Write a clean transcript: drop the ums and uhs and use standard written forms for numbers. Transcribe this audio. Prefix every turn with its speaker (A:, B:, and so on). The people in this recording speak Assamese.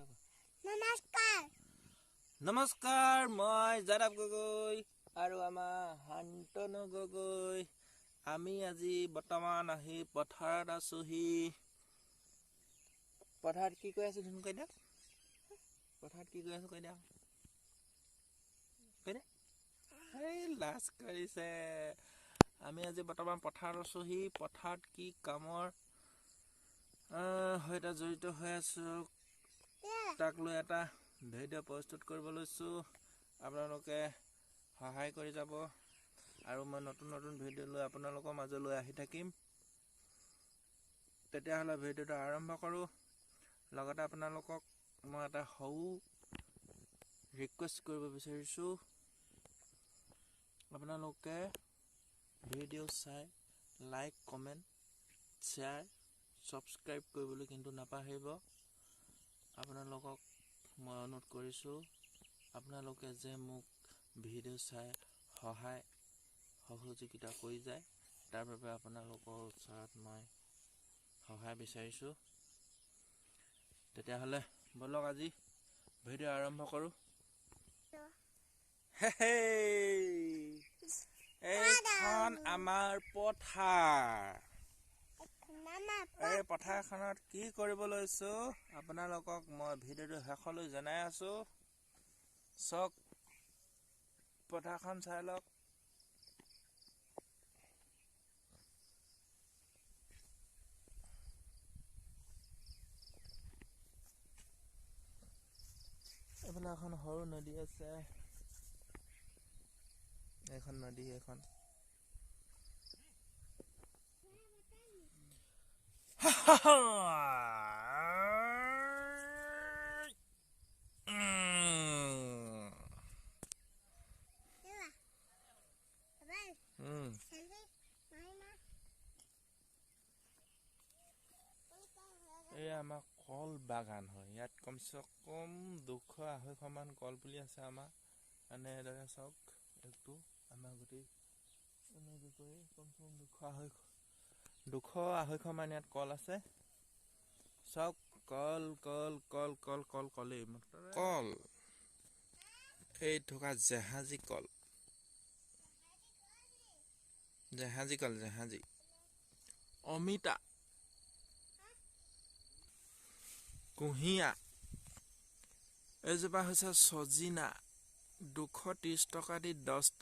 A: নমস্কাৰ।
B: নমস্কাৰ, মই যাদৱ গগৈ আৰু আমাৰ শান্তনু গগৈ। আমি আজি বৰ্তমান আহি পথাৰত আছোহি। পথাৰত কি কৈ আছো ধুনু কৈ দিয়া। পথাৰত কি কৈ আছো কৈ দিয়া, কৈ দিয়া। এই লাজ কৰিছে। আমি আজি বৰ্তমান পথাৰত আছোহি। পথাৰত কি কামৰ সৈতে জড়িত হৈ আছো তাক লৈ এটা ভিডিঅ' প্ৰস্তুত কৰিব লৈছোঁ। আপোনালোকে সহায় কৰি যাব আৰু মই নতুন নতুন ভিডিঅ' লৈ আপোনালোকৰ মাজলৈ আহি থাকিম। তেতিয়াহ'লে ভিডিঅ'টো আৰম্ভ কৰোঁ। লগতে আপোনালোকক মই এটা সৰু ৰিকুৱেষ্ট কৰিব বিচাৰিছোঁ। আপোনালোকে ভিডিঅ' চাই লাইক, কমেণ্ট, শ্বেয়াৰ, ছাবস্ক্ৰাইব কৰিবলৈ কিন্তু নাপাহৰিব। আপোনালোকক মই অনুৰোধ কৰিছোঁ, আপোনালোকে যে মোক ভিডিঅ' চাই সহায় সহযোগিতা কৰি যায় তাৰ বাবে আপোনালোকৰ ওচৰত মই সহায় বিচাৰিছোঁ। তেতিয়াহ'লে ব'লক আজি ভিডিঅ' আৰম্ভ কৰোঁ। এইখন আমাৰ পথাৰ। এই পথাৰখনত কি কৰিব লৈছোঁ আপোনালোকক মই ভিডিঅ'টো শেষলৈ জনাই আছোঁ। চাওক, পথাৰখন চাই লওক। এইফালে এখন সৰু নদী আছে। এইখন নদী, এইখন এই আমাৰ কল বাগান হয়। ইয়াত কমচে কম 200-250 মান কল পুলি আছে আমাৰ। মানে এইদৰে চাওক, এইটো আমাৰ গোটেই এনেকৈ কৰি কমচে কম 200-250 মান ইয়াত কল আছে। চাওক, কল কল কল কল কল কলেই কল। এই থকা জেহাজী কল, জেহাজী কল, জেহাজী অমিতা, কুঁহিয়া। এইজোপা হৈছে ছজিনা। 230 টকা দি 10টা